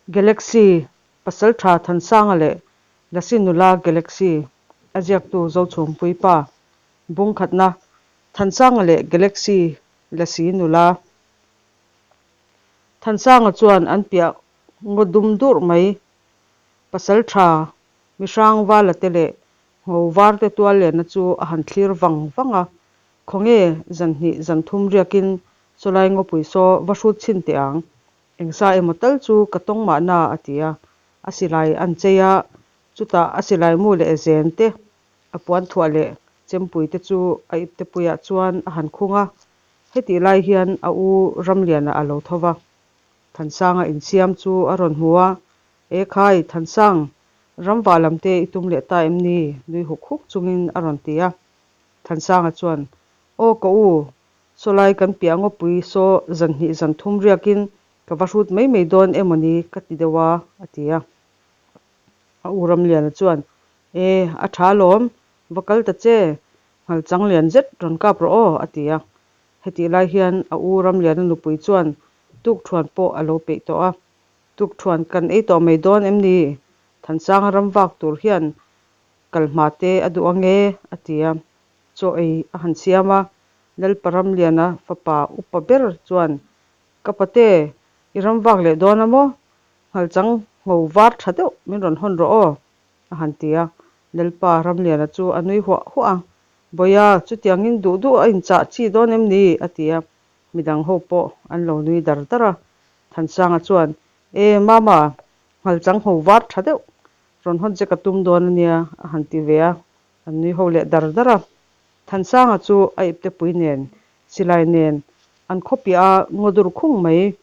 Galaxy, Pasaltha Thansanga leh Lasi Nula Galaxy a ziaktu Zochhumpuii pa bungkhatna Thansanga leh Galaxy Lasi Nula Thansanga chuan an piah ngaw dum durh mai Pasaltha mihrang vala te leh ngho var te tual lenna chu a han thlir vang vang a, khawnge zan hnih zan thum riakin chawlai ngawpui saw va hrut chhin teh ang. Engsa emaw tal chu ka tawng mahna a ti a, a silai an chei a, chutah a silai mu leh zen te, a puan thuah leh chempui te chu a iptepuiah chuan a han khung a, hetih lai hian a u Ramliana a lo tho va, Thansanga insiam chu a rawn hmu a, E khai, Thansang, ramvah lam te i tum leh ta em ni? nui huk huk chungin a rawn ti a, Thansanga chuan, Aw ka u, Sawlai kan piah ngawpui saw zan hnih zan thum riakin ka va hrut mai mai dawn emaw ni ka ti deuh a, a ti a. A u Ramliana chuan, E, a tha alawm, va kal ta che, nghal chang lian zet rawn kap rawh aw, a ti a. Hetih lai hian a u Ramliana nupui chuan tukthuan pawh a lo peih tawh a. Tukthuan kan ei tawh mai dawn em ni? Thansanga ram vak tur hian kal hma te a duh ange, a ti a. Chaw ei a han siam a, Lalpa Ramliana fapa upa ber chuan, Ka pate, i ram vak leh dawn a maw? Nghalchang ngho var tha deuh min rawn hawn rawh aw, a han ti a. Lalpa Ramliana chu a nui huah huah a, Bawiha, chutiangin duh duh a inchah chi dawn em ni? a ti a. Midang ho pawh an lo nui dar dar a. Thansanga chuan, E, Mama, nghalchang ngho var tha deuh rawn hawn che ka tum dawn a nia, a han ti ve a. An nui ho leh dar dar a. Thansanga chu a iptepui nen, silai nen an khaw piah a ngaw dur khung mai.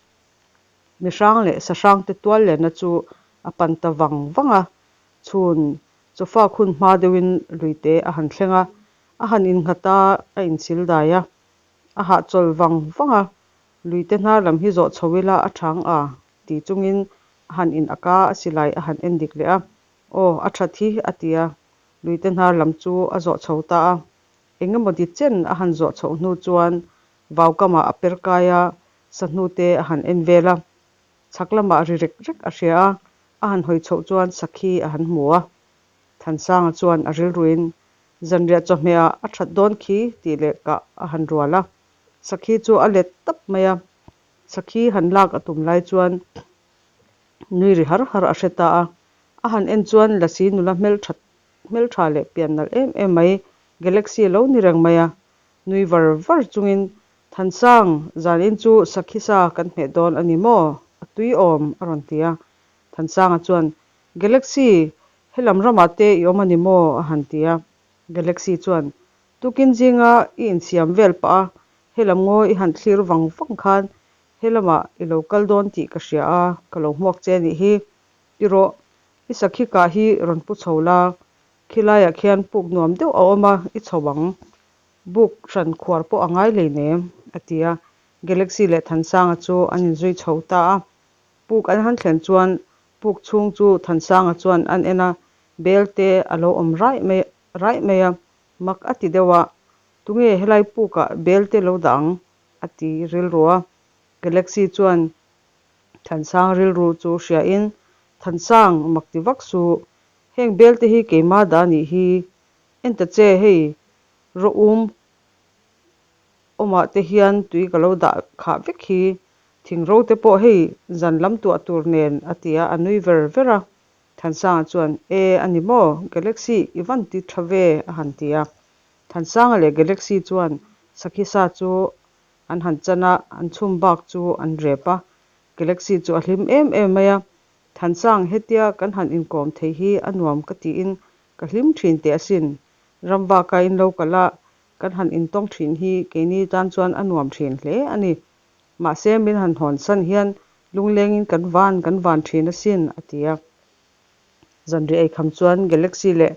Mihrang leh sahrang te tual lenna chu a pan ta vang vang a. Chhun chawfak hun hma deuhin luite a han thleng a, a han innghat a, a inchil dai a. A hahchawl vang vang a, luite hnar lam hi zawh chho ila a thang a ti chungin a han in ak a, a silai a han en dik leh a. Aw, a that hi a ti a. Luite hnar lam chu a zawh chho ta a, eng emaw di chen a han zawh chhoh hnu chuan vau kamah a per kai a, sahnu te a han en vel a, chhak lamah ri rek rek a hria a, a han hawi chhoh chuan sakhi a han hmu a. Thansanga chuan a rilruin zanriah chawhmehah a that dawn khi tih leh kah a han rual a, sakhi chu a let tap mai a, sakhi han lak a tum lai chuan nui ri har har a hre ta a, A han en chuan Lasi nula hmeltha hmeltha leh pian nalh em em mai, Galaxy a lo ni reng mai a. Nui var var chungin, Thansang, zanin chu sakhi sa kan hmeh dawn a ni maw? A tui awm, a rawn ti a. Thansanga chuan, Galaxy, helam ramah te i awm a ni maw? a han ti a. Galaxy chuan, Tukin zinga i insiam vel pah a, helam ngaw i han thlir vang vang khan helamah i lo kal dawn tih ka hria a, ka lo hmuak che a nih hi. Ti rawh, i sakhi kah hi rawn pu chho la, khilaiah khian puk nuam deuh a awm a, i chho ang. Buk hran khuar pawh a ngai hlei nem, a ti a. Galaxy leh Thansanga chu an inzui chho ta a. Puk an han thlen chuan puk chhung chu Thansanga chuan an en a, bel te a lo awm raih mai raih mai a, mak a ti deuh a, Tunge helai pukah bel te lo dah ang? a ti rilru a. Galaxy chuan Thansang rilru chu hriain, Thansang, mak ti vak suh. Heng belte hi keimah dah nih hi. En ta che, hei rawh um awmah te hian tui ka lo dah khah vek hi. Thing ro te pawh hei zan lam tuah tur nen, a ti a, a nui ver ver a. Thansanga chuan, E, a ni maw? Galaxy i van ti tha ve, a han ti a. Thansanga leh Galaxy chuan sakhi sa chu An han chan a, an chhum bak chu an rep a, Galaxy chu a hlim em em mai a, Thansang hetia kan han inkawm thei hi a nuam ka tiin ka hlim thin teh asin, ramvaka in lo kal a, kan han intawng thin hi keini tan chuan a nuam thin hle a ni. Mahse min han hawn san hian lunglengin kan van kan van thin asin, a ti a. Zanriah eikham chuan Galaxy leh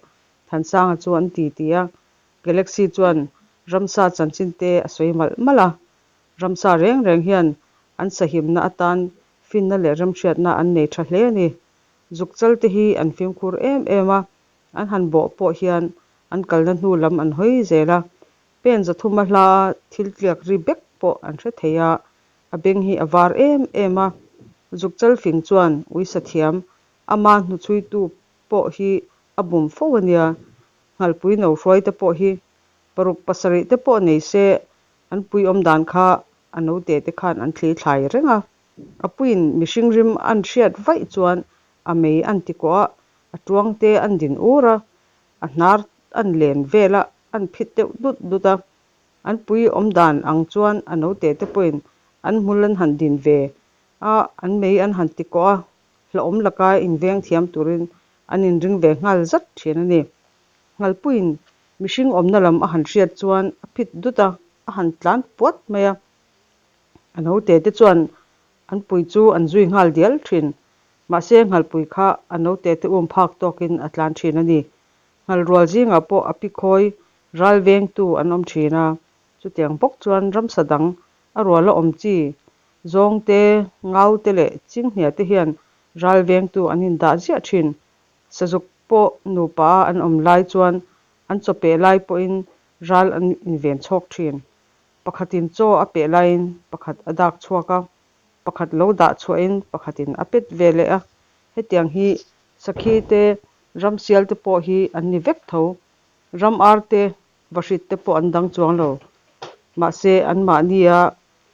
Thansanga chu an ti ti a, Galaxy chuan ramsa chanchin te a sawi malh malh a, ramsa reng reng hian an sahimna atan finna leh remhriatna an nei tha hle a ni. Zukchal te hi an fimkhur em em a, an han bawh pawh hian an kalna hnu lam an hawi zel a, pen zathuma hla a thil tliak ri bek pawh an hre thei a, a beng hi a var em em a. Zukchal fing chuan uisathiam, ama hnuchhuitu pawh hi a bum fo a nia. Nghalpui no hruai te pawh hi paruk pasarih te pawh nei se an pui awm dan kha a note te khan an thli thlai reng a. A puiin mihring rim an hriat vaih chuan a mei an ti kawh a, a tuang te an din ur a, a hnar an len vel a, an phit deuh dut dut a. An pui awm dan ang chuan a note te pawhin an hmul an han din ve a, an mei an han ti kawh a, hlauhawm laka inveng thiam turin an inring ve nghal zat thin a ni. Nghalpuiin mihring awmna lam a han hriat chuan a phit dut a, a han tlan puat mai a. A note te chuan an pui chu an zui nghal dial thin. Mahse nghalpui kha a note te um phak tawkin a tlan thin a ni. Nghalrual zingah pawh a pi khawi ral vengtu an awm thin a, chutiang bawk chuan ramsa dang a ruala awm chi zawng te, ngau te leh chinghnia te hian ral vengtu an indah ziah thin. Sazuk pawh nupa a an awm lai chuan an chaw peh lai pawhin ral an inven chhawk thin. Pakhatin chaw a peh laiin pakhat a dak chhuak a, pakhat lo dah chhuahin pakhatin a pet ve leh a. Hetiang hi sakhi te, ramsial te pawh hi an ni vek tho. Ram ar te, vahrit te pawh an dang chuang lo. Mahse, anmahnia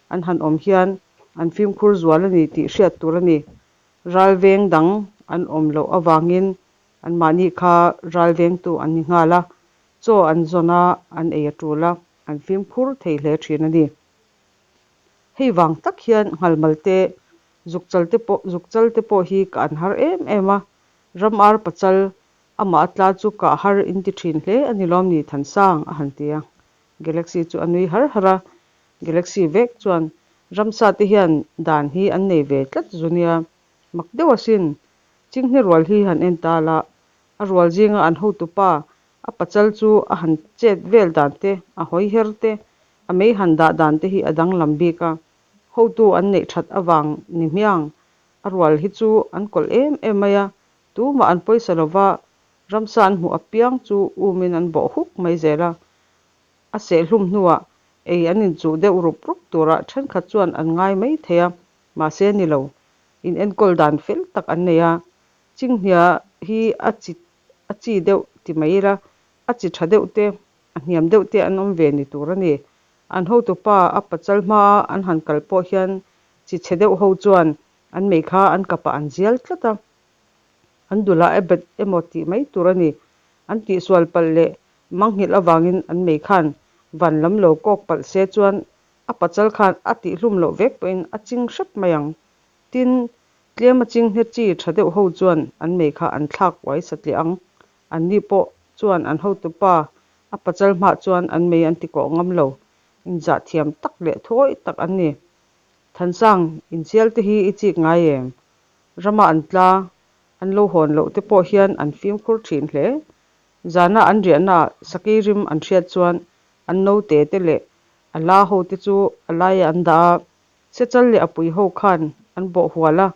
an han awm hian an fimkhur zual a ni tih hriat tur a ni. Ral veng dang an awm loh avangin anmahni kha ral vengtu an ni nghal a, chaw an zawn a, an ei a tul a, an fimkhur thei hle thin a ni. Hei vang tak hian nghalmal te, zukchal te pawh zukchal te pawh hi ka an har em em a, ram ar pachal amah a tla chu kah har in ti thin hle a ni lawm ni Thansang a han ti a. Galaxy chu a nui har har a, Galaxy vek chuan ramsa te hian dan hi an nei ve tlat zu nia, mak deuh asin, chinghne rual hi han en ta la, a rual zinga an hotupa a pachal chu a han chet vel dan te, a hawi her te, a mei han dah dan te hi a danglam bik a, hotu an neih that avang ni hmiang, a rual hi chu an kawlh em em mai a, tumah an pawisa lova ramsa an hmuh apiang chu umin an bawh huk mai zel a, a sehhlum hnuah ei an inchuh deuh rup rup turah thenkhat chuan an ngai mai thei a, mahse ni lo, in enkawl dan fel tak an nei a, chinghnia hi a chi a chi deuh ti mai ila, a chi tha deuh te, a hniam deuh te an awm ve ni tur a ni. An hotupa a pachal hmaa an han kal pawh hian chi chhe deuh ho chuan an mei kha an kapah an zial tlat a, an dulah a bet emaw tih mai tur a ni. An tihsual palh leh mangnghilh avangin an mei khan van lam lo kawk palh se chuan a pachal khan a tihhlum loh vek pawhin a ching hrep mai ang. Tin, tlem a chinghne chi tha deuh ho chuan an mei kha an thlak uai satliah ang. Anni pawh chuan an hotupa a pachal hmah chuan an mei an ti kawh ngam lo. Inzah thiam tak leh thuawih tak an ni. Thansang, insial te hi i chik ngai em? Rama an tla, an lo hawn loh te pawh hian an fimkhur thin hle. Zana an riahnaah sakei rim an hriat chuan an naute te leh a la ho te chu a laiah an dah a, Sechal leh a pui ho khan an bawh hual a,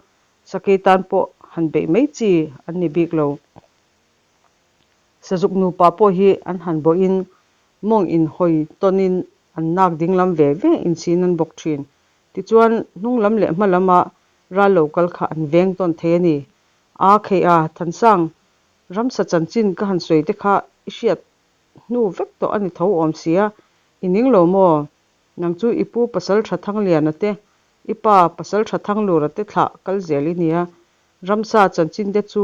sakei tan pawh han beih mai chi an ni bik lo. Sazuk nupa pawh hi an han bawhin mawng inhawi tawnin an nak dinglam ve ve inchhin an bawk thin. Tichuan, hnung lam leh hma lama ral lo kal kha an veng tawn thei a ni. A kheih a, Thansang, ramsa chanchin ka han sawi te kha i hriat hnu vek tawh a ni tho awm sia, i ning lo maw? Nang chu i pu pasal tha Thangliana te, i pa pasal tha Thanglura te thlah kal zel i nia. Ramsa chanchin te chu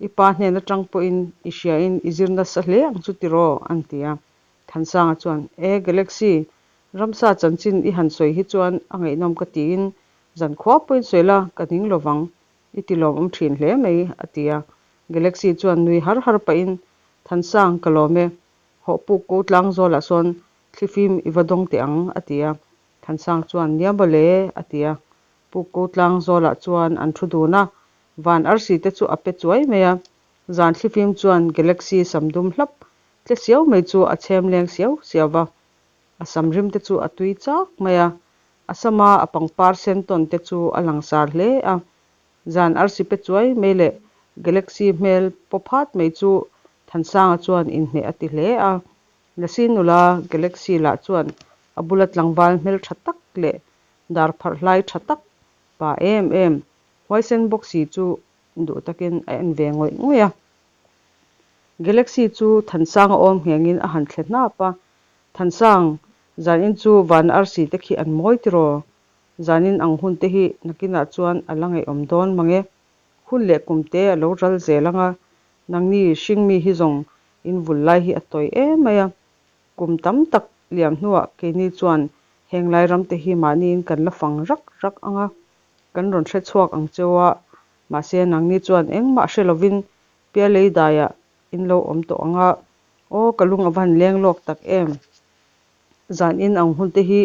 i pa hnen atang pawhin i hriain i zir nasa hle ang chu tiraw? an ti a. Thansanga chuan, E Galaxy, ramsa chanchin i han sawi hi chuan a ngaihnawm ka tiin zankhua pawhin sawi la, ka ning lovang. I ti lawmawm thin hle mai, a ti a. Galaxy chuan nui har har pahin, Thansang, ka lawm e. Hawh puk ko tlang zawlah sawn thlifim i va dawng teh ang, a ti a. Thansang chuan, Nia mawle, a ti a. Puk ko tlang zawlah chuan an thu dun a, van arsi te chu a pe chuai mai a. Zan thlifim chuan Galaxy sam dum hlap tle siau mai chu a chhem leng siau siau va. A sam rim te chu a tui chak mai a, a sama a pangpar sen tawn te chu a langsar hle a. Zan arsi pe chuai mai leh Galaxy hmel paw phat mai chu Thansanga chuan inhmeh a ti hle a. Lasi nula Galaxy lah chuan a bula tlangval hmel tha tak leh dar pharh hlai tha tak pa em em. Huaisen bawk si chu duh takin a en ve ngawih ngawih a. Galaxy chu Thansanga awm nghengin a han thle hnap a, Thansang, zanin chu van arsi te khi an mawi tiraw? Zanin ang hun te hi nakinah chuan a la ngaihawm dawn mang e. Hun leh kum te a lo ral zel ang a, nangni hringmi hi zawng in vul lai hi a tawi em mai a. Kum tam tak liam hnuah keini chuan heng lai ram te hi mahniin kan la fang rak rak ang a, kan rawn hre chhuak ang cheu a, mahse nangni chuan engmah hre lovin Pialei daiah in lo awm tawh ang a, aw ka lung a va han leng lawk tak em! Zan in ang hun te hi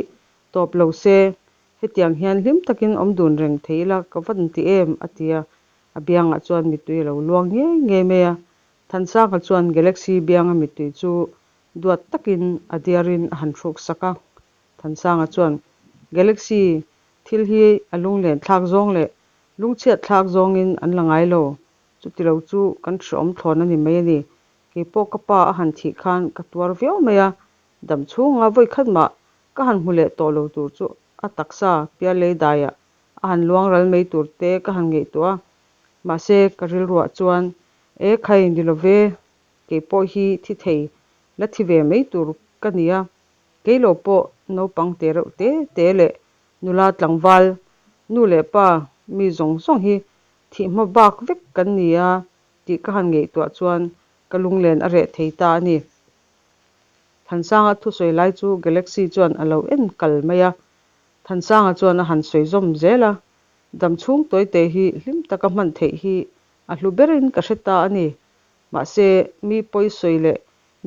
tawp lo se, hetiang hian hlim takin awm dun reng thei ila ka va ti em? a ti a, a biangah chuan mittui a lo luang ngei ngei mai a. Thansanga chuan Galaxy bianga mittui chu duat takin a diarin a han hruk sak a. Thansanga chuan Galaxy thil hi a lunglen thlak zawng leh lungchhiat thlak zawngin an la ngai lo. Chuti lo chu kan hreawm thlawn a ni mai a ni. Kei pawh ka pa a han thih khan ka tuar viau mai a, dam chhunga vawi khat mah ka han hmu leh tawh lo tur chu a taksa pialei daiah a han luang ral mai tur te ka han ngaihtuah a. Mahse ka rilruah chuan e khai ni lo ve, kei pawh hi thi thei la thi ve mai tur ka ni a, kei lo pawh naupang te reuh te te leh nula tlangval nu leh pa mi zawng zawng hi Thih hma bak vek kan ni a tih ka han ngaihtuah chuan ka lunglen a reh thei ta a ni. Thansanga thusawi lai chu Galaxy chuan a lo en kal mai a. Thansanga chuan a han sawi zawm zel a, Dam chhung tawite hi hlim taka hman theih hi a hlu berin ka hre ta a ni. Mahse, mi pawi sawi leh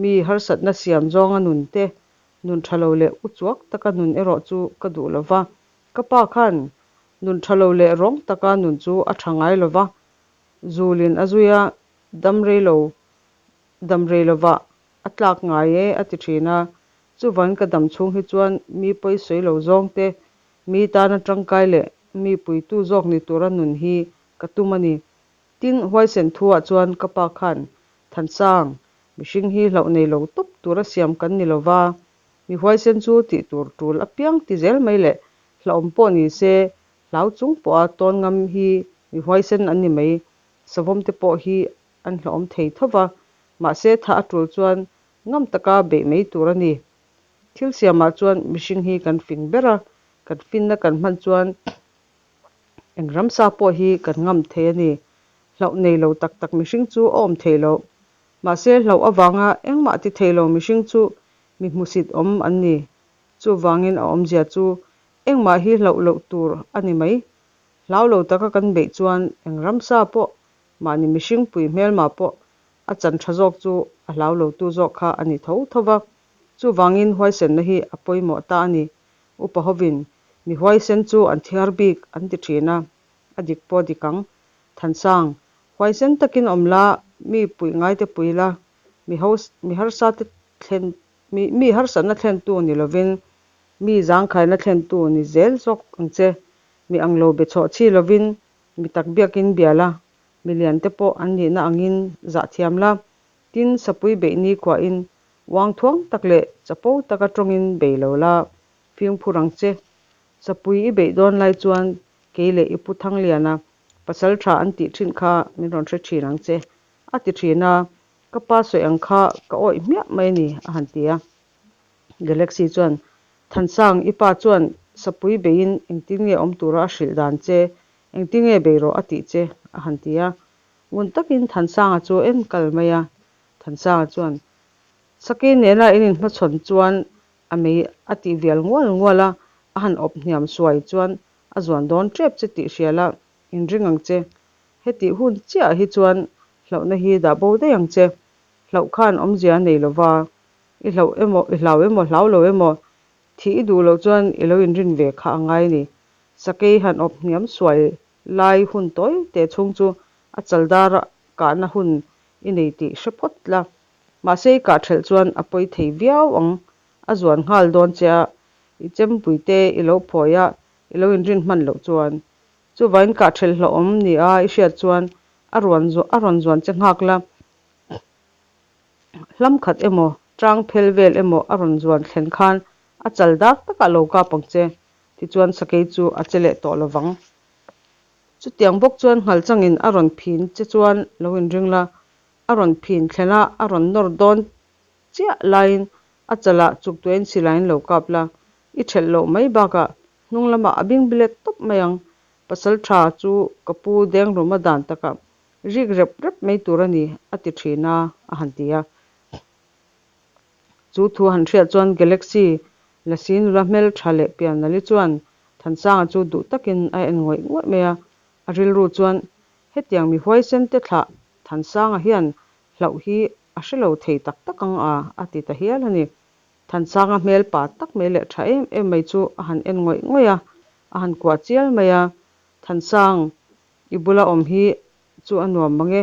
mi harsatna siam zawnga nun te, nun tha lo leh uchuak taka nun erawh chu ka duh lo va. Ka pa khan Nun tha lo leh rawng taka nun chu a tha ngai lo va, Zulin a zui a, dam rei lo, dam rei lovah a tlak ngai e a ti thin a. Chuvan ka dam chhung hi chuan mi pawi sawi lo zawng te, mi tana tangkai leh mi puitu zawk ni tura nun hi ka tum a ni. Tin, huaisen thuah chuan ka pa khan, Thansang, mihring hi hlauh nei lo tawp tura siam kan ni lo va, mi huaisen chu tih tur tul apiang ti zel mai leh Hlauhawm pawh ni se, hlau chung pawha tawn ngam hi mi huaisen an ni mai. Savawm te pawh hi an hlauhawm thei tho va, mahse tha a tul chuan ngam taka beih mai tur a ni. Thil siamah chuan mihring hi kan fing ber a, kan finna kan hman chuan eng ramsa pawh hi kan ngam thei a ni. Hlauh nei lo tak tak mihring chu a awm thei lo. Mahse hlauh avanga engmah ti thei lo mihring chu mi hmusit awm an ni. Chuvangin a awmzia chu engmah hi hlauh loh tur a ni mai. Hlau lo taka kan beih chuan eng ramsa pawh, mahni mihring pui hmelma pawh a chan tha zawk chu a hlau lotu zawk kha a ni tho tho va. Chuvangin huaisenna hi a pawimawh ta a ni. Upa hovin mi huaisen chu an thiar bik an ti thin a, a dik pawh dik ang. Thansang, huaisen takin awm la, mi puih ngaite pui la, mi mi harsate thlen Mi mi harsatna thlentu ni lovin mi zangkhaina thlentu ni zel zawk ang che. Mi ang lo be chhuah chi lovin mi tak biakin bia la, mi lian te pawh an nihna angin zah thiam la. Tin, sapui beih ni khuahin uang thuang tak leh chapo taka tawngin bei lo la, fimkhur ang che. Sapui i beih dawn lai chuan kei leh i pu Thangliana pasal tha an tih thin kha min rawn hre thin ang che, a ti thin a. Ka pa sawi ang kha ka awih hmiah mai a ni, a han ti a. Galaxy chuan, Thansang, i pa chuan sapui beiin engtin nge awm tura a hrilh dan che, engtin nge bei rawh a tih che, a han ti a. Ngun takin Thansanga chu a en kal mai a. Thansanga chuan, Sakei nena in inhmachhawn chuan a mei a tih vial ngual ngual a, a han awp hniam suai chuan a zuan dawn tep che tih hria la, inring ang che. Hetih hun chiah hi chuan hlauhna hi dah bo daih ang che. Hlauh khan awmzia a nei lo va, i hlauh emaw, i hlau emaw, hlau lo emaw, thih i duh loh chuan i lo inrin ve kha a ngai a ni. Sakei han awp hniam suai lai hun tawi teh chhung chu a chal dar a kahna hun i nei tih hre phawt la. Mahse i kah thelh chuan a pawi thei viau ang, a zuan nghal dawn che a, i chempui te i lo phawi a, i lo inrin hman loh chuan. Chuvain kah thelh hlauhawm ni a i hriat chuan a ruan a rawn zuan che nghak la, hlam khat emaw, tang phel vel emaw a rawn zuan thlen khan a chal dak takah lo kap ang che, tichuan sakei chu a che leh tawh lovang. Chutiang bawk chuan nghalchangin a rawn phin che chuan lo inring la, a rawn phin thlen a, a rawn nawr dawn chiah laiin a chalah chuktuahin silaiin lo kap la, i thelh loh mai bakah hnung lamah a bing bilet tawp mai ang. Pasal tha chu ka pu Dengruma dan takah rik rep rep mai tur a ni, a ti thin a, a han ti a. Chu thu han hriat chuan Galaxy Lasi nula hmel tha leh piannali chuan Thansanga chu duh takin a en ngawih ngawih mai a, a rilru chuan hetiang mi huaisen te thlah Thansanga hian hlauh hi a hre lo thei tak tak ang a, a ti ta hial a ni. Thansanga hmel pa tak mai leh tha em em mai chu a han en ngawih ngawih a, a han kuah chial mai a, Thansang, i bula awm hi chu a nuam mang e,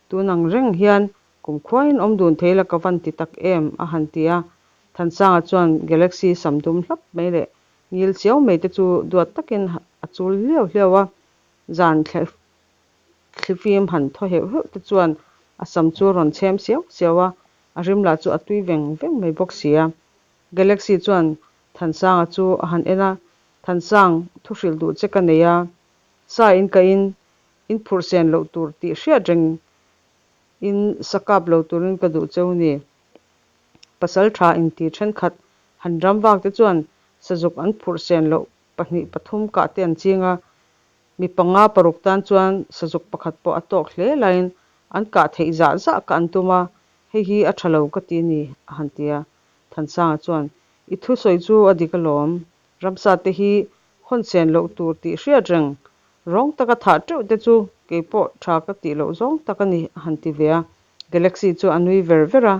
tun ang reng hian Kum khuaiin awm dun thei la ka van ti tak em? a han ti a. Thansanga chuan Galaxy sam dum hlap mai leh ngil chiau mai te chu duat takin a chul hliau hliau a. Zan thlifim han thaw heuh heuh te chuan a sam chu a rawn chhem siau siau a, a rim lah chu a tui veng veng mai bawk si a. Galaxy chuan Thansanga chu a han en a, Thansang, thu hrilh duh che ka nei a, sa in ka in in phurh sen loh tur tih hriat reng In sa kap lo turin ka duh cheu ni. Pasal tha inti thenkhat han ram vak te chuan sazuk an phurh sen loh pahnih pathum kah te an ching a, mi panga paruk tan chuan sazuk pakhat pawh a tawk hle laiin an kah theih zah zah kah an tum a, hei hi a tha lo ka ti ni a han ti a. Thansanga chuan, I thusawi chu a dik alawm, ramsa te hi hawn sen loh tur tih hriat reng Rawng taka thah teuh te chu kei pawh tha ka tih loh zawng tak a ni, a han ti ve a. Galaxy chu a nui ver ver a,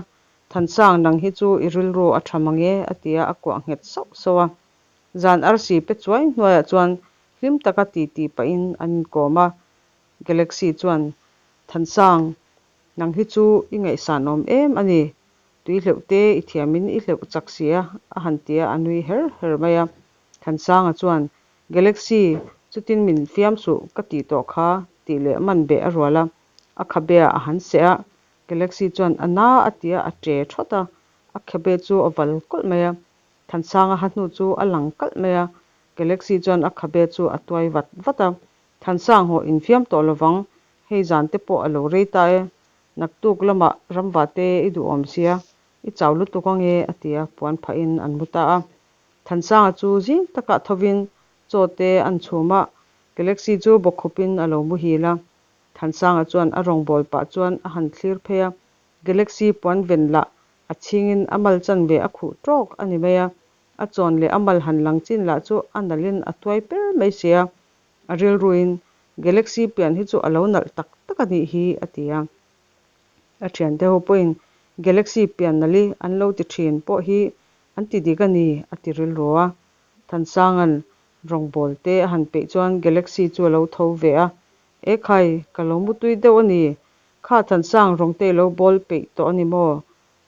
Thansang nang hi chu i rilru a tha mang e, a ti a, a kuah nghet sauh sauh a. Zan arsi pe chuai hnuaiah chuan hlim taka ti ti pahin an inkawm a. Galaxy chuan, Thansang, nang hi chu i ngaihsan awm em a ni, tui hleuh te i thiamin i hleuh chak si a, a han ti a, a nui her her mai a. Thansanga chuan, Galaxy, chutin min fiam suh ka tih tawh kha tih leh man beh a rual a, a khabe ah a han seh a, Galaxy chuan a na a ti a, a che thawt a, a khabe chu a val kawlh mai a, Thansanga ha hnu chu a lang kalh mai a, Galaxy chuan a khabe chu a tuai vat vat a, Thansang haw infiam tawh lovang, hei zan te pawh a lo rei ta e, naktuk lamah ramva te i duhawm sia, i chau lutuk ange a ti a, puan phahin an mu ta a. Thansanga chu zing takah thovin chaw te an chhum a, Galaxy chu bawkkhupin a lo muhil a. Thansanga chuan a rawngbâwl pah chuan a han thlir phei a, Galaxy puan ven lah a chhingin a mal chanve a khuh ṭawk a ni mai a, a chawn leh a mal han lang chin lah chu a nalhin a tuai per mai si a, a rilruin Galaxy pian hi chu a lo nalh tak tak a nih hi a ti a. A thiante ho pawhin Galaxy pian nalh i an lo ti thin pawh hi An ti dik a ni, a ti rilru a. Thansanga'n rawngbâwl te a han peih chuan Galaxy chu a lo tho ve a. E khai, ka lo mutui deuh a ni. Kha Thansang rawng te i lo bawl peih tawh a ni maw?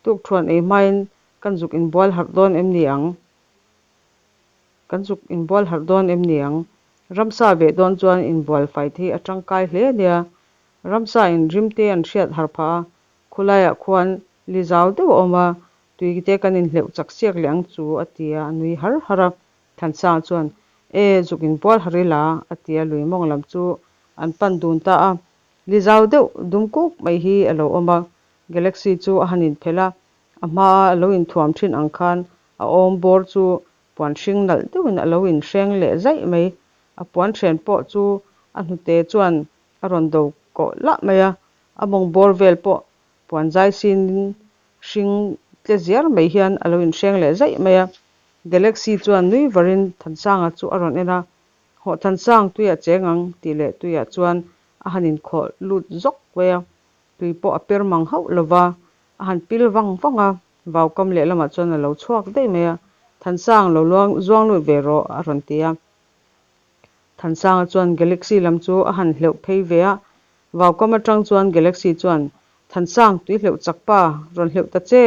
Tukṭhuan ei hmain kan zuk inbual harh dawn em ni ang? Kan zuk inbual harh dawn em ni ang? Ramsa veh dawn chuan inbual fai te hi a tangkai hle a nia. Ramsa in rim te an hriat harh phah a, khulaiah khuan li zau deuh a awm a, Tui te kan inhleuh chak siak leh ang chu, a ti a, a nui har har a. Thansang chuan, E, zuk inbual har ila, a ti a, lui mawng lam chu an pan dun ta a. Li zau deuh dum kuk mai hi a lo awm a, Galaxy chu a han inphelh a, a hmaa a lo inthuam thin ang khan a awm bawr chu puan hring nalh deuhin a lo inhreng leh zaih mai. A puan hren pawh chu a hnute chuan a rawn do kawh lah mai a, a mawng bawr vel pawh puan zai sinin hring tle ziar mai hian a lo inhreng leh zaih mai a. Galaxy chuan nui varin Thansanga chu a rawn en a, Hawh Thansang tuiah cheng ang tih leh tuiah chuan a han inkhawh lut zawk mai a, tui pawh a per mang hauh lo va, a han pil vang vang a, vaukam lehlamah chuan a lo chhuak daih mai a, Thansang lo luang zuang lut ve rawh a rawn ti a. Thansanga chuan Galaxy lam chu a han hleuh phei ve a, Vaukam atang chuan Galaxy chuan, Thansang, tui hleuh chak pa, rawn hleuh ta che,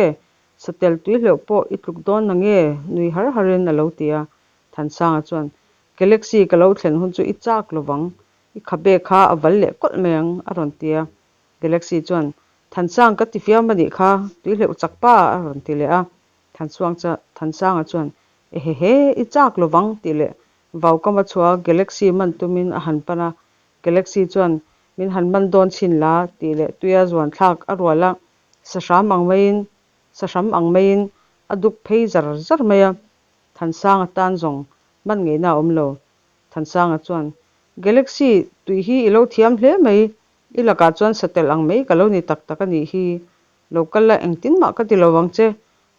satel tui hleuh pawh i tluk dawn na nge? nui har harin a lo ti a. Thansanga chuan, Galaxy ka lo thlen hun chu i chak lovang, i khabe kha a val leh kawlh mai ang, a rawn ti a. Galaxy chuan, Thansang ka ti fiam a nih kha, tui hleuh chak pa, a rawn ti leh a. Thansanga chuan, Ehehe, i chak lovang, tih leh Vaukam a chhuah a, Galaxy man tumin a han pan a. Galaxy chuan, Min han man dawn chhin la, tih leh tuia zuan thlak a rual a, sahram ang maiin, sahram ang maiin a duk phei zar zar mai a. Thansanga tan zawng man ngeihna a awm lo. Thansanga chuan, Galaxy, tui hi i lo thiam hle mai, i lakah chuan satel ang mai ka lo ni tak tak a nih hi. Lo kal la, engtin mah ka ti lo vang che.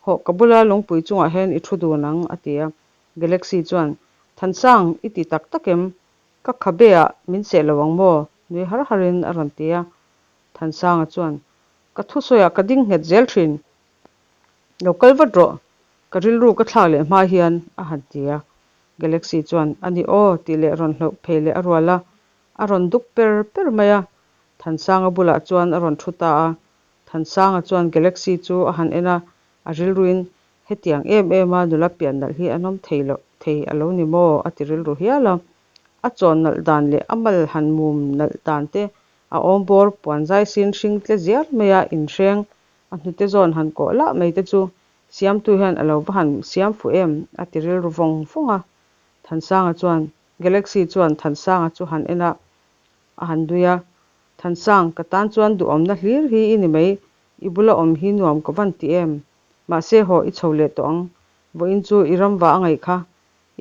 Hawh, ka bula lungpui chungah hian i thu dun ang, a ti a. Galaxy chuan, Thansang, i ti tak tak em? Ka khabe ah min seh lo ang maw? nui har harin a rawn ti a. Thansanga chuan, Ka thusawiah ka ding nghet zel thin. Lo kal vat rawh, ka rilru ka thlak leh hma hian, a han ti a. Galaxy chuan, A ni aw, tih leh rawn hlauh phei leh a rual a. A rawn duk per per mai a. Thansanga bulah chuan a rawn thu ta a. Thansanga chuan Galaxy chu a han en a, a rilruin, Hetiang em em a nula pian nalh hi an awm thei loh thei a lo ni maw? a ti rilru hial a. A chawn nalh dan leh a mal han mum nalh dan te, a awm bawr puan zai sin hring tle ziar mai a inhreng, a hnute zawn han kawh lah mai te chu Siamtu hian a lo va han siam fuh em? a ti rilru vawng vawng a. Thansanga chuan, Galaxy chuan Thansanga chu han en a, a han nui a, Thansang, ka tan chuan duhawmna hlir hi i ni mai, i bula awm hi nuam ka van ti em? Mahse haw i chho leh tawh ang, vawiin chu i ramva a ngaih kha.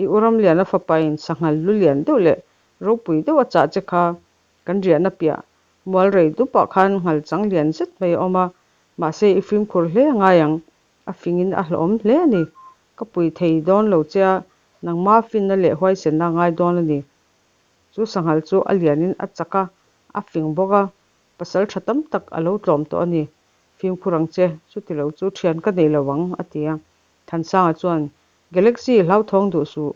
I u Ramliana fapain sanghal lu lian deuh leh ropui deuh a chah che kha, kan riahna piah mual rei dupah khan nghal chang lian zet mai a awm a, mahse i fimkhur hle a ngai ang, a fingin a hlauhawm hle a ni. Ka pui thei dawn lo che a, nangma finna leh huaisenna a ngai dawn a ni. Chu sanghal chu a lianin a chak a, a fing bawk a, pasal tha tam tak a lo tlawm tawh a ni. Fimkhur ang che, chuti lo chu thian ka nei lo ang, a ti a. Thansanga chuan, Galaxy hlauthawng duh suh,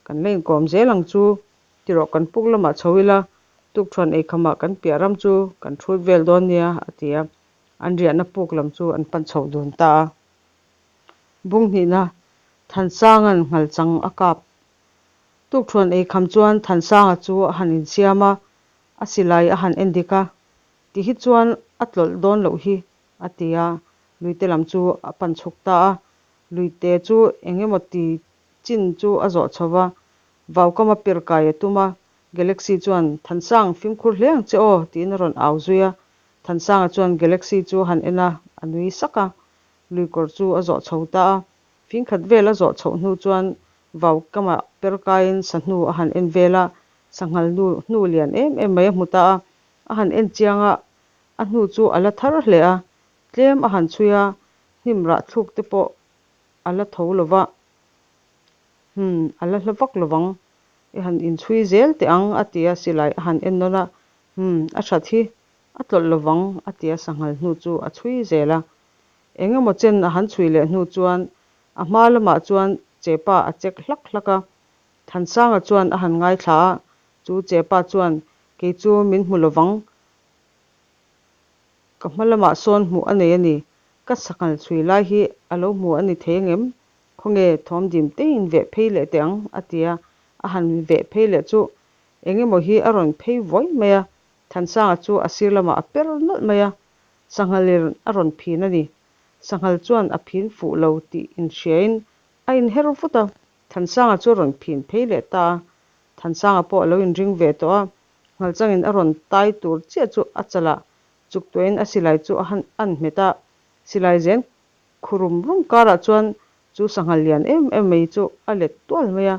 kan la inkawm zel ang chu, tirawh kan puk lamah chho ila, tukṭhuan eikhamah kan piah ram chu kan hrut vel dawn nia, a ti a. An riahna puk lam chu an pan chhoh dun ta a. Bung hnihna, Thansanga'n nghalchang a kap. Tukṭhuan eikham chuan Thansanga chu a han insiam a, a silai a han en dik a, Ti hi chuan a tlawlh dawn loh hi, a ti a, luite lam chu a pan chhuk ta a. Luite chu eng emaw ti chin chu a zawh chho va, vaukama per kai a tum a. Galaxy chuan, Thansang, fimkhur hle ang che aw, tiin a rawn au zui a. Thansanga chuan Galaxy chu a han en a, a nui sak a. Luikawr chu a zawh chho ta a. Fingkhat vel a zawh chhoh hnu chuan vaukama per kaiin sahnu a han en vel a, sanghal nu hnu lian em em mai a hmu ta a. A han en chiang a, a hnu chu a la thar hle a, tlem a han chhui a, hnim rah thluk te pawh a la tho lo va, hmm, a la hla vak lo vang, i han inchhui zel teh ang a ti a, silai a han en nawn a, hmm, a that hi a tlawlh lo vang a ti a, sanghal hnu chu a chhui zel a. Eng emaw chen a han chhui leh hnu chuan a hma lamah chuan chepa a chek hlak hlak a, Thansanga chuan a han ngaithla a, chu chepa chuan Kei chu min hmu lovang, ka hma lamah sawn hmuh a nei a ni. Ka sanghal chhui lai hi a lo hmu a ni thei angem? Khawnge thawm dim teiin veh phei leh teh ang, a ti a. A han veh phei leh chu eng emaw hi a rawn phei vuai mai a, Thansanga chu a sir lamah a per nawlh mai a, sanghalir a rawn phin a ni. Sanghal chuan a phin fuh lo tih inhriain a inher vut a, Thansanga chu a rawn phin phei leh ta a. Thansanga pawh a lo inring ve tawh a, Nghalchangin a rawn tai tur chiah chu a chalah chuk tuahin a silai chu a han an hmet a, silai zen khu rum rum karah chuan chu sanghal lian em em mai chu a let tual mai a,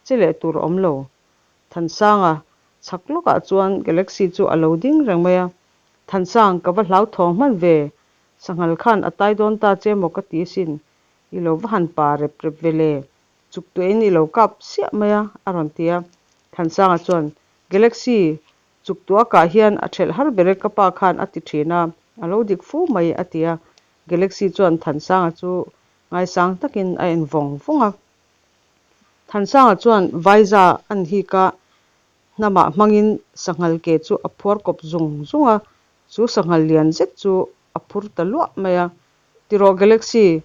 che leh tur a awm lo. Thansanga chhak lawkah chuan Galaxy chu a lo ding reng mai a, Thansang, ka va hlauthawng hman ve, sanghal khan a tai dawn ta che maw ka ti asin, i lo va han pa rep rep ve le, Chuk tuahin i lo kap siah mai a, a rawn ti a. Thansanga chuan, Galaxy, chuk tuah kah hian a thelh har ber e ka pa khan a ti thin a, a lo dik fu mai, a ti a. Galaxy chuan Thansanga chu ngaisang takin a en vawng vawng a. Thansanga chuan Vaiza an hik a, hnamah hmangin sanghal ke chu a phuar kawp zung zung a, chu sanghal lian zet chu a phur ta luah mai a. Tirawh Galaxy,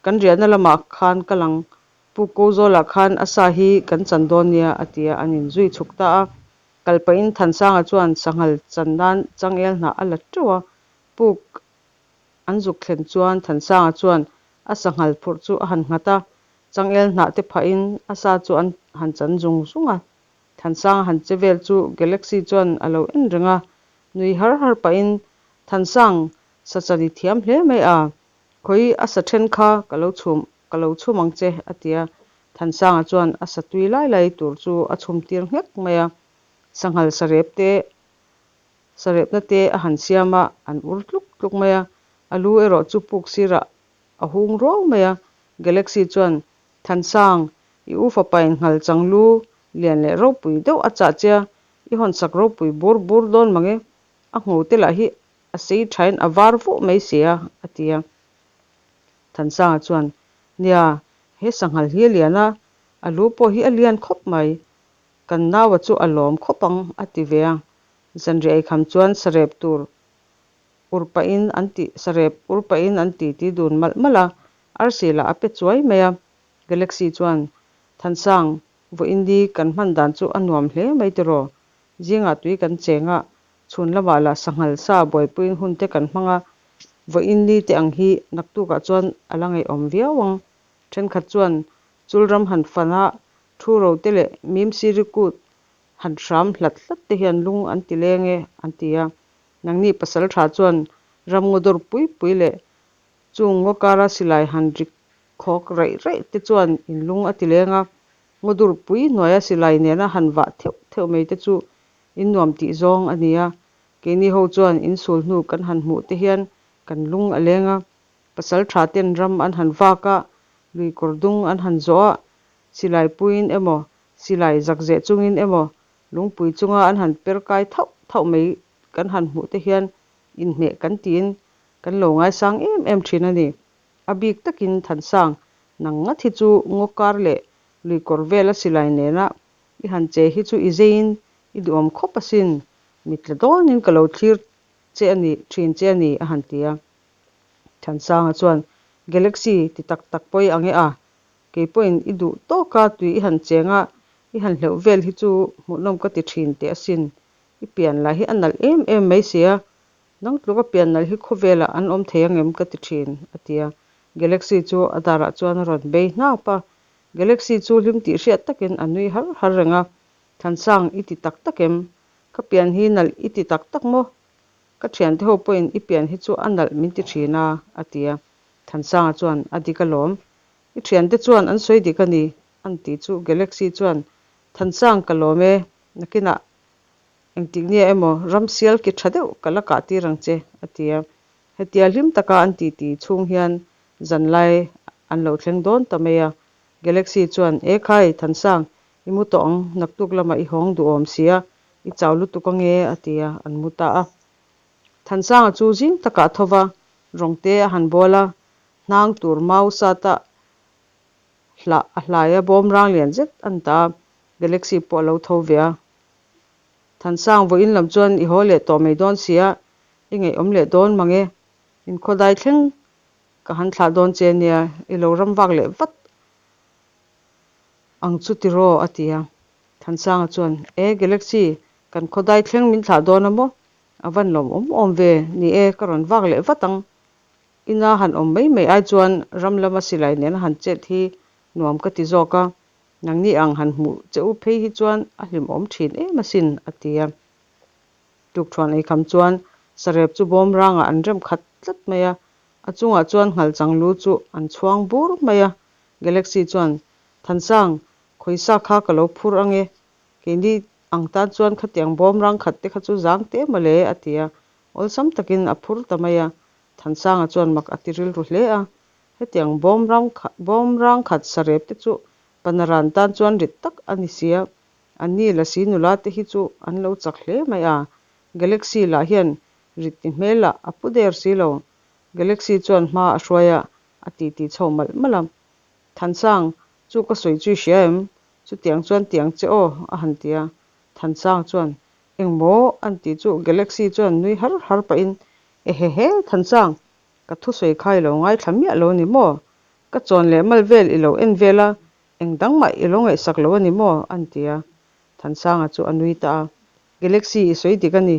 Kan riahna lamah khan ka lang, Pu Kozawlah khan a sa hi kan chan dawn nia, a ti a, an inzui chhuk ta a. Kal pahin Thansanga chuan sanghal chan nan changel hnah a la teuh a, puk an zuk thlen chuan Thansanga chuan a sanghal phurh chu a han nghat a, changel hnah te phahin a sa chu an han chan zung zung a. Thansanga han che vel chu Galaxy chuan a lo en reng a, nui har har pahin, Thansang, sa chan i thiam hle mai a, khawi a sa then kha ka lo chhum ka lo chhum ang che, a ti a. Thansanga chuan a sa tui lai lai tur chu a chhum tir nghek mai a, sanghal sarep te sarepna te a han siam a, an ur tluk tluk mai a, a lu erawh chu puk sirah a hung ruau mai a. Galaxy chuan, Thansang, i u fapain nghal chang lu lian leh ropui deuh a chah che a, i hawnsak ropui bur bur dawn mang e, a ngho te lah hi a sei thain a var vuah mai si a, a ti a. Thansanga chuan, Nia, he sanghal hi a lian a, a lu pawh hi a lian khawp mai, kan naua chu a lawm khawp ang, a ti ve a. Zanriah eikham chuan sarep tur ur pahin an ti sarep ur pahin an titi dun malh malh a, arsi lah a pe chuai mai a. Galaxy chuan, Thansang, vawiin kan hman dan chu a nuam hle mai tiraw? Zingah tui kan cheng a, chhun lamah lah sanghal sa buaipuiin hun te kan hmang a, vawiin te ang hi naktukah chuan a la ngaihawm viau ang. Thenkhat chuan chul ram han fan a, thu ro te leh mim siri kut han hram hlat hlat te hian lung an ti leng e, an ti a. Nangni pasal tha chuan ram ngaw dawr pui pui leh chung ngaw kara silai han ri khawk raih raih te chuan in lung a ti leng a, ngaw dur pui hnuaia silai nena han vah theuh theuh mai te chu in nuam tih zawng a ni a. Keini ho chuan in sul hnu kan han hmuh te hian kan lung a leng a, pasal tha ten ram an han vak a, lui kawr dung an han zawh a, silai puiin emaw, silai zakzeh chungin emaw lungpui chunga an han per kai thauh thauh mai kan han hmuh te hian inhmeh kan tiin kan lo ngaisang em em thin a ni. A bik takin Thansang nang ngat hi chu ngaw kar leh lui kawr vela silai nena i han che hi chu i zeiin i duhawm khawp asin, mitla dawnin ka lo thlir che a ni thin che a ni a han ti a. Thansanga chuan Galaxy ti tak tak pawi ang e a, kei pawhin i duh tawka tui i han cheng a, i han hleuh vel hi chu hmuhnawm ka ti thin teh asin, i pian lah hi a nalh em em mai si a, nang tluka pian nalh hi khawvelah an awm thei ang em ka ti thin, a ti a. Galaxy chu a darah chuan a rawn bei hnap a, Galaxy chu hlim tih hriat takin a nui har har reng a, Thansang i ti tak tak em? Ka pian hi nalh i ti tak tak maw? Ka thiante ho pawhin i pian hi chu a nalh min ti thin a, a ti a. Thansanga chuan, A dik alawm. I thiante chuan an sawi dik a ni, an ti chu Galaxy chuan, Thansang ka lawm e, nakinah engtik nia emaw ram sial ki tha deuh ka la kah tir ang che, a ti a. Hetia hlim taka an titi chhung hian zanlai an lo thleng dawn ta mai a. Galaxy chuan, E khai, Thansang, i mu tawh ang, naktuk lamah i hawng duhawm si a, i chau lutuk ange, a ti a, an mu ta a. Thansanga chu zing takah a tho va, rawng te a han bawl a, hnang tur mau sata hlah a hlai a bawm rang lian zet a ni ta a, Galaxy pawh a lo tho ve a. Thansang vawiin lam chuan i haw leh tawh mai dawn si a, i ngaihawm leh dawn mang e, inkhawdai thleng ka han thlah dawn che nia, i lo ram vak leh vat ang chu tiraw? a ti a. Thansanga chuan, E Galaxy, kan khawdai thleng min thlah dawn a maw? A van lawm awm awm ve, ni e, ka rawn vak leh vat ang. Ina han awm mai mai ai chuan ram lama silai nena han chet hi nuam ka ti zawk a, nangni ang han hmuh che u phei hi chuan a hlimawm thin em asin, a ti a. Tukṭhuan eikham chuan sarep chu bawm rangah an rem khat tlat mai a, a chungah chuan nghalchang lu chu an chhuang bur mai a. Galaxy chuan, Thansang, khawisa kha ka lo phur ang e, keini ang tan chuan khatiang bawm rang khat te kha chu zang teh mawle, a ti a. Awlsam takin a phur ta mai a. Thansanga chuan mak a ti rilru hle a. Hetiang bawm rang bawm rang khat sarep te chu Panaran tan chuan rit tak a ni sia. Anni Lasi nula te hi chu an lo chak hle mai a, Galaxy lah hian rit ti hmel lah a pu der si lo. Galaxy chuan hma a hruai a, a ti ti chho malh malh a. Thansang, chu ka sawi chu i hria em? Chutiang chuan tiang che aw, a han ti a. Thansang chuan, Engmaw? an ti chu Galaxy chuan nui har har pahin, Ehehe, Thansang, ka thusawi kha i lo ngaithla miah lo ni maw? Ka chawn leh mal vel i lo en vel a, Eng dang mah i lo ngaihsak lo a ni maw? an ti a. Thansanga chu a nui ta a. Galaxy i sawi dik a ni.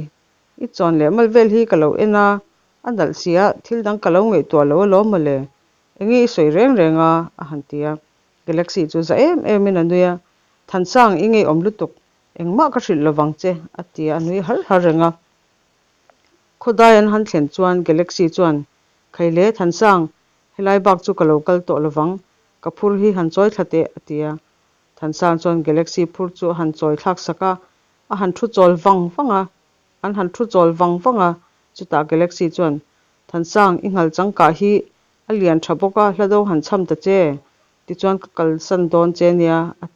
I chawn leh mal vel hi ka lo en a, a nalh si a, thil dang ka lo ngaihtuah lo alawm mawle. Enge i sawi reng reng a? a han ti a. Galaxy chu za em emin a nui a. Thansang i ngeiawm lutuk. Engmah ka hrilh lovang che, a ti a, a nui har har reng a. Khawdai an han thlen chuan Galaxy chuan, Khaile, Thansang, helai bak chu ka lo kal tawh lovang, ka phur hi han chawi thla teh, a ti a. Thansang chuan Galaxy phur chu a han chawi thlak sak a, a han thu chawl vang vang a. An han thu chawl vang vang a, chutah Galaxy chuan, Thansang, i nghal changkah hi a lian tha bawk a, hla do han chham ta che, tichuan ka kalsan dawn che nia, a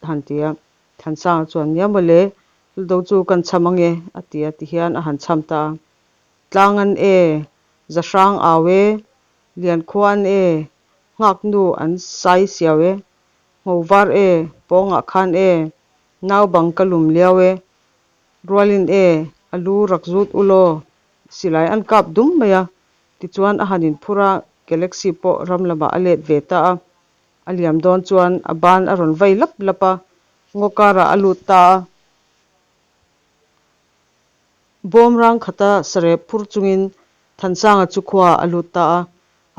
han ti a. Thansanga chuan, Nia mawle, hla do chu kan chham ange, a ti a, tihian a han chham ta a. Tlang an e, Zahrang au e, Liankhua an e, Nghaknu an sai siau e, Ngho var e, Pawngah khan e, Nau bang ka lum liau e, Rualin e, a lu rak zut u law, silai an kap dum mai a, tichuan a han inphur a, Galaxy pawh ram lamah a let ve ta a. A liam dawn chuan a ban a rawn vai lap lap a, ngaw karah a lut ta a. Bawm rang khata sarep phur chungin Thansanga chu khua a lut ta a,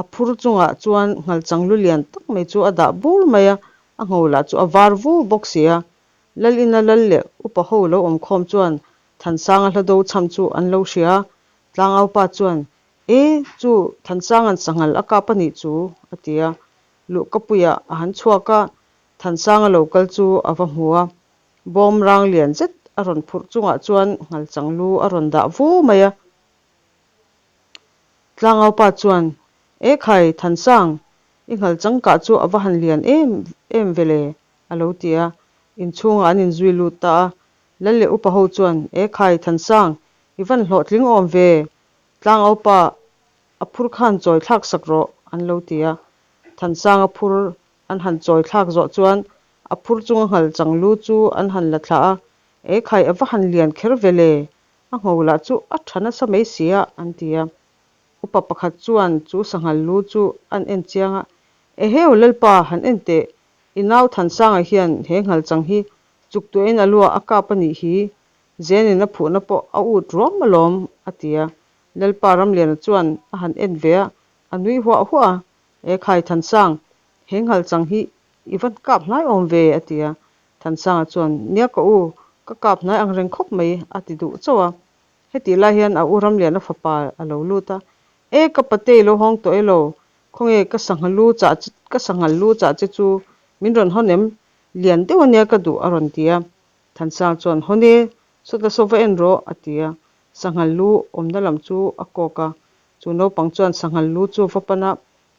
a phur chungah chuan nghalchang lu lian tak mai chu a dah bur mai a, a ngho lah chu a var vu bawk si a. Lal ina lal leh upa ho lo awm khawm chuan Thansanga hla do chham chu an lo hria a, Tlangaupa chuan, E, chu Thansanga'n sanghal a kap a nih chu, a ti a. Luhkapuiah a han chhuak a, Thansanga lo kal chu a va hmu a. Bawm rang lian zet a rawn phurh chungah chuan nghalchang lu a rawn dah vu mai a. Tlangaupa chuan, E khai, Thansang, i nghalchang kah chu a va han lian em em ve le, a lo ti a. Inchhungah an inzui lut ta a. Lal leh upa ho chuan, E khai, Thansang, i van hlawhtling awm ve, Tlangaupa a phur khan chawi thlak sak rawh, an lo ti a. Thansanga phur an han chawi thlak zawh chuan a phur chunga nghal chang lu chu an han la thlah a, E khai, a va han lian kher ve le, a ngho lah chu a tha nasa mai si a, an ti a. Upa pakhat chuan chu sanghal lu chu an en chiang a, Eheu, Lalpa, han en teh, i nau Thansanga hian he nghal chang hi chuk tuahin a luah a kap a nih hi, Zenin a phuhna pawh a ut ruam alawm, a ti a. Lalpa Ramliana chuan a han en ve a, a nui huah huah a, E khai Thansang, he nghalchang hi i va kap hnai awm ve, a ti a. Thansanga chuan, Nia ka u, ka kap hnai ang reng khawp mai, a ti duh chauh a. Hetih lai hian a u Ramliana fapa a lo lut a, E ka pate i lo hawng tawh e lo, khawnge ka sangha lu chah ka sanghal lu chah che chu min rawn hawn em? Lian deuh ania ka duh, a rawn ti a. Thansang chuan, Hawne, sawta saw va en rawh, a ti a. Sanghal lu awmna lam chu a kawk a. Chu naupang chuan sanghal lu chu va pan a,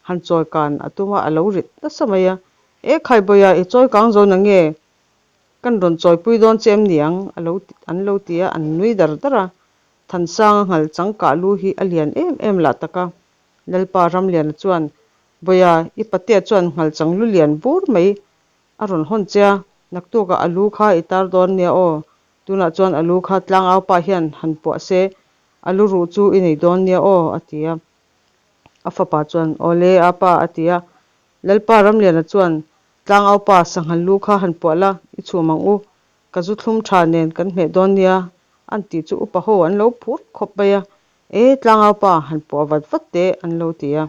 han chawi kan a tum a, a lo rit nasa mai a. E Khaibawiha, i chawi kang zo na nge? Kan rawn chawipui dawn che em niang? a lo an lo ti a, an nui dar dar a. Thansanga nghal changkah lu hi a lian em em lah tak a. Lalpa Ramliana chuan, Bawiha, i patea chuan nghal chang lu lian bur mai A rawn hawn che a, naktukah a lu kha i tar dawn nia aw, tunah chuan a lu kha tlangau pa hian han puah se, a lu ruh chu i nei dawn nia aw, a ti a. A fapa chuan, Aw le, a pa, a ti a. Lalpa Ramliana chuan, Tlangau pa, sanghal lu kha han puah la, i chhum ang u, ka zu thlum tha nen kan hmeh dawn nia, an tih chu upa ho an lo phur khawp mai a, E, tlangau pa, han puah vat vat teh, an lo ti a.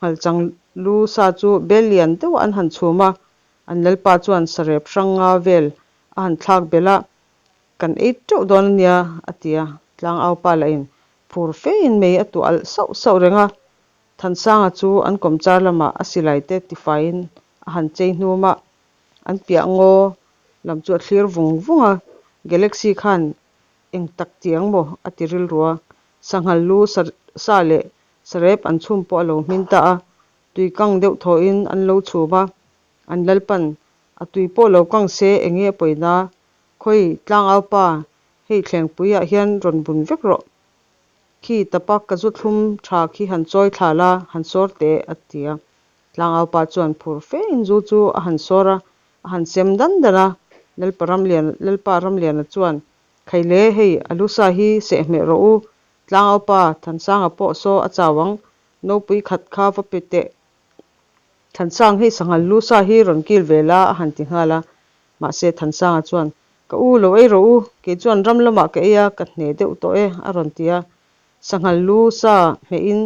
Nghalchang lu sa chu bel lian deuh an han chhum a, an lalpa chuan sarep hrang nga vel a han thlak belh a, Kan ei teuh dawn a nia, a ti a. Tlangau pa lahin phur fein mei a tuah alh sauh sauh reng a. Thansanga chu an kawmchar lamah a silai te tifaiin a han chei hnum a, an piah ngaw lam chu a thlir vung vung a, Galaxy khan eng tak ti ang maw? a ti rilru a. Sanghal lu sa leh Sarep an chhum pawh a lo hmin ta a, tui kang deuh thawhin an lo chhum a, an lalpan a tui pawh lo kang se eng nge a pawina, khawi tlangau pa, hei thlengpuiah hian rawn bun vek rawh, khi tapa ka zu thlum tha khi han chawi thla la, han sawr teh a ti a. Tlangau pa chuan phur fein zu chu a han sawr a, a han sem dan dan a, Lalpa Ramliana Lalpa Ramliana chuan, Khaile, hei a lu sa hi sehhmeh rawh u, Tlangau pa Thansanga pawh saw a chau ang, nopui khat kha va pe teh. Thansang hei sanghal lu sa hi rawn kil ve la a han ti nghal a. Mahse Thansanga chuan, Ka u lo ei rawh u, kei chuan ram lamah ka ei a, ka hne deuh tawh e a rawn ti a. Sanghal lu sa hmehin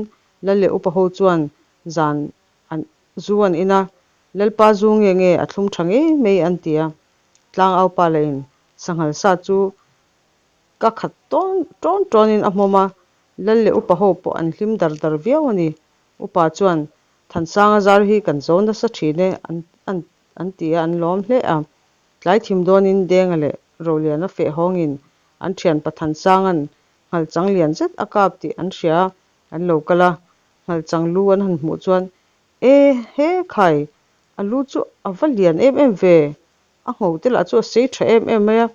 lal leh upa ho chuan zan an zu an in a, Lalpa zu nge nge a thlum tha ngei mai an ti a. Tlangau pa lahin. Sanghal sa chu ka khat tawn tawn tawnin a hmawm a, Lal leh upa ho pawh an hlim dar dar viau a ni. Upa chuan, Thansanga zar hi kan zo nasa thin e an an an ti a, an lawm hle a. Tlai thim dawnin Denga leh Roliana feh hawngin an thianpa Thansanga'n nghalchang lian zet a kap tih an hria a, an lo kal a. Nghalchang lu an han hmuh chuan, E he khai, a lu chu a va lian em em ve, a ngho te lah chu a sei tha em em mai a,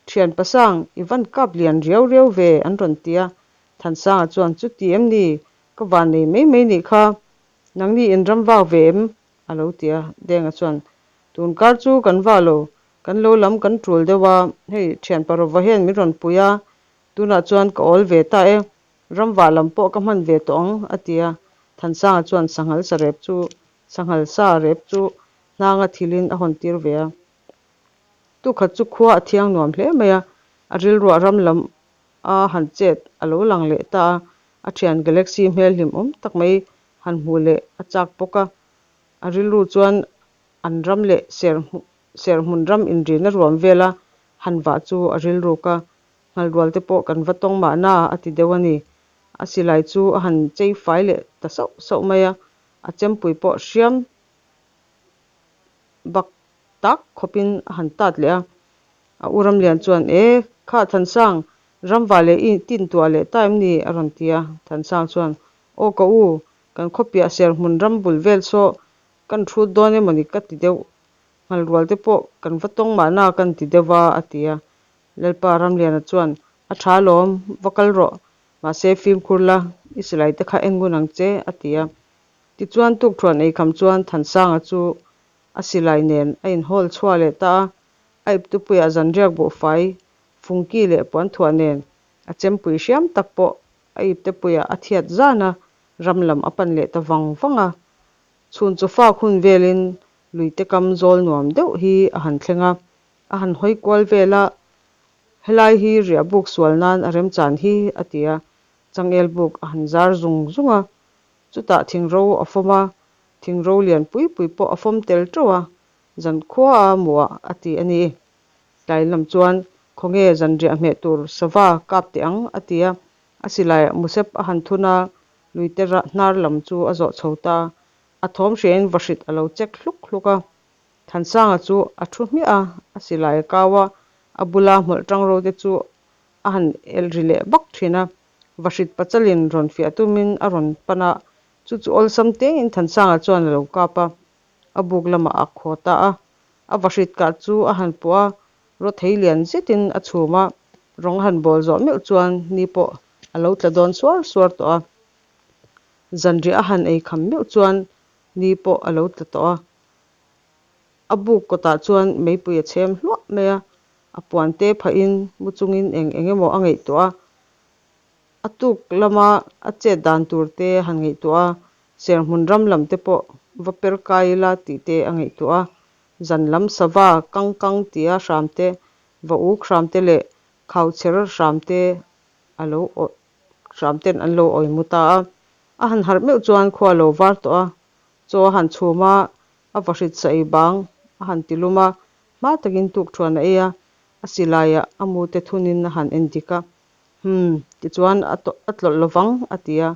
Thian pasang, i van kap lian riau riau ve an rawn ti a. Thansanga chuan, Chuti em ni, ka van nei mai mai nih kha, nangni in ram vak ve em? a lo ti a. Denga chuan, Tun kar chu kan va lo, kan lo lam kan tul deuh a, hei thian parova hian min rawn pui a, tunah chuan ka awl ve ta e, ram vah lam pawh ka hman ve tawh ang a ti a. Thansanga chuan sanghal sa rep chu sanghal sa rep chu hnanga thilin a hawn tir ve a. Tukhat chu khua a thiang nuam hle mai a, a rilruah ram lam a han chet a lo lang leh ta a, a thian Galaxy hmel hlim awm tak mai han hmuh leh a chak bawk a, a rilru chuan an ram leh serhmun ram inrina ruam vela han vah chu a rilruk a, nghalrual te pawh kan va tawng mahna a ti deuh a ni. A silai chu a han chei fai leh ta sauh sauh mai a, a chempui pawh hriam bak tak khawpin a han tat leh a. A u Ramlian chuan, E, kha Thansang, ramva leh i tintuah leh ta em ni? a rawn ti a. Thansang chuan, Aw ka u, kan khawpiah serhmun ram bul vel saw kan hrut dawn emawni ka ti deuh, nghalrual te pawh kan va tawng mahna kan ti deuh va, a ti a. Lalpa Ramliana chuan, A tha alawm, va kal rawh, mahse fimkhur la, i silai te kha en ngun ang che, a ti a. Tichuan tukthuan eikham chuan Thansanga chu a silai nen a inhawl chhuah leh ta a, a iptupuiah zanriak buhfai, fungki leh puanthuah nen a chempui hriam tak pawh a iptepuiah a thiat zan a, ram lam a pan leh ta vang vang a. Chhun chu fak hun velin luite kam zawl nuam deuh hi a han thleng a, a han hawi kual vel a, Helai hi riah buk sual nan a remchan hi a ti a, changel buk a han zar zung zung a, chutah thingro a fawm a, Thingro lian pui pui pawh a fawm tel teuh a, zan khua a muah a ti a ni. Tlai lam chuan khawnge zanriah hmeh tur sava kap teh ang a ti a, a silaiah musep a han thun a, luite hnar lam chu a zawh chho ta. A thawm hriain vahrit a lo chek hluk hluk a. Thansanga chu a thu hmiah a, a silai a kau a, a bula hmawlh tangro te chu a han elh ri leh vak thin a. Vahrit pachalin rawn fiah tumin a rawn pan a, Chu chu awlsam tengin Thansanga chuan a lo kap a, a buk lamah a khaw ta a. A vahrit kah chu a han puah a, rawthei lian zetin a chhum a, rawng a han bawl zawh meuh chuan ni pawh a lo tla dawn suar suar tawh a. Zanriah a han ei kham meuh chuan ni pawh a lo tla tawh a. A buk kawtah chuan meipui a chhem hluah mai a, a puan te phahin mu chungin eng eng emaw a ngaihtuah a. A tuk lama a chet dan tur te han ngaihtuah a, serhmun ram lam te pawh va per kai ila tih te a ngaihtuah a. Zan lam sava kang kang tia hram te, va uk hram te leh khau chher hram te a lo hram ten an lo awi mu ta a. A han harh meuh chuan khua a lo var tawh a, chaw a han chhum a, a vahrit sa ei bang a han ti lum a, hma takin tukthuan a ei a, a silaiah a mu te thunin a han en dik a. Umm, tichuan a a tlawlh lovang, a ti a.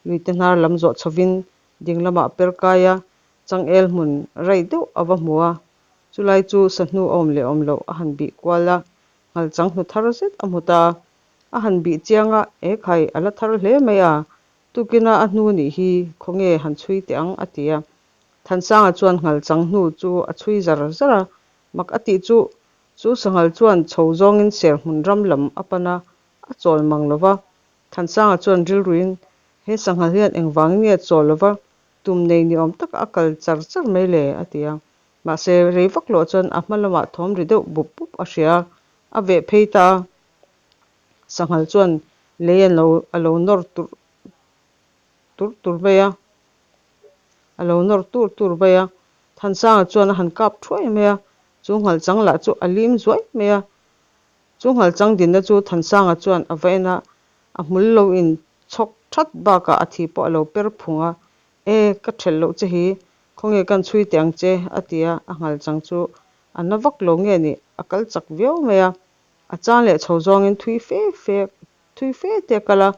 Luite hnar lam zawh chhovin ding lamah a per kai a, changel hmun raih deuh a va hmu a. Chulai chu sahnu a awm leh awm loh a han bih kual a, nghalchang hnu thar zet a hmu ta. A han bih chiang a, E khai, a la thar hle mai a, tukina a hnu nih hi khawnge han chhui teh ang, a ti a. Thansanga chuan nghalchang hnu chu a chhui zar zar a, mak a tih chu Chu sanghal chuan chho zawngin serhmun ram lam a pan a, a chawl mang lo va. Thansanga chuan rilruin, He sanghal hian engvangin nge chawl lo va, tum nei ni awm taka a kal char char mai le? a ti a. Mahse, rei vak loh chuan a hma lamah thawm ri deuh bup bup a hria a, a veh phei ta a. Sanghal chuan lei a lo a lo nawr tur tur tur mai a, a lo nawr tur tur mai a. Thansanga chuan a han kap thuai mai a, Chu nghalchang lah chu a lim zuai mai a. Chu nghalchang dinna chu Thansanga chuan a va en a, a hmul lo in chhawk that bakah a thi pawh a lo per phung a. E, ka thelh loh che hi, khawnge kan chhui teh ang che, a ti a, a nghalchang chu a na vak lo nge ni, a kal chak viau mai a. A chang leh chho zawngin thui fe fe thui fe te a kal a,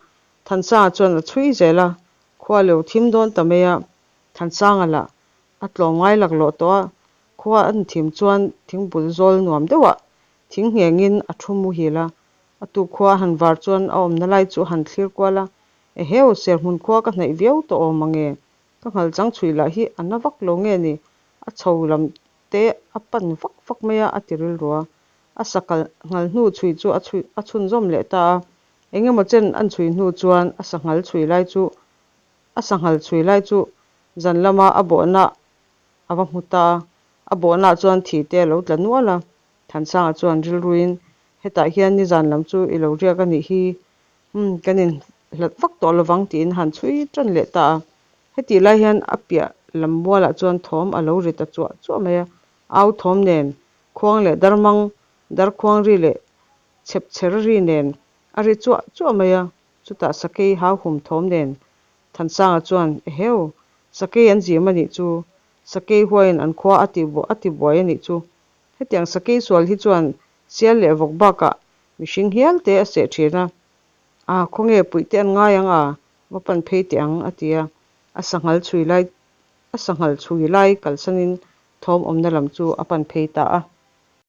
Thansanga chuan a chhui zel a, khua leu thim dawn ta mai a, Thansanga lah a tlawm ngai laklawh tawh a, khua an thim chuan thingbul zawl nuam deuhah thing nghengin a thu muhil a, a tuk khua a han var chuan a awmna lai chu a han thlir kual a, Eheu, serhmun khua ka hnaih viau tawh awm ang e, ka nghal chang chhui lah hi a na vak lo nge ni, a chho lam te a pan vak vak mai a, a ti rilru a. A sa kal nghal hnu chhui chu a chhui a chhunzawm leh ta a. Eng emaw chen an chhui hnu chuan a sanghal chhui lai chu a sanghal chhui lai chu zan lama a bawhna a va hmu ta a. A bawhnaah chuan thi te a lo tla nual a. Thansanga chuan rilruin, Hetah hian nizan lam chu i lo riak a nih hi. Umm, kan in hlat vak tawh lovang tiin han chhui tan leh ta a. Hetih lai hian a piah lam mualah chuan thawm a lo ri ta chuah chuah mai a. Au thawm nen khuang leh darmang, darkhuang ri leh chhep chher ri nen a ri chuah chuah mai a. Chutah sakei hau hum thawm nen Thansanga chuan, Eheu! Sakei an zim a nih chu. Sakei huaiin an khua a ti a ti buai a nih chu. Hetiang sakei sual hi chuan sial leh vawk bakah mihring hial te a seh thin a. A, khawnge puih te an ngai ang a, va pan phei teh ang, a ti a. A sanghal chhui lai a sanghal chhui lai kalsanin thawm awmna lam chu a pan phei ta a.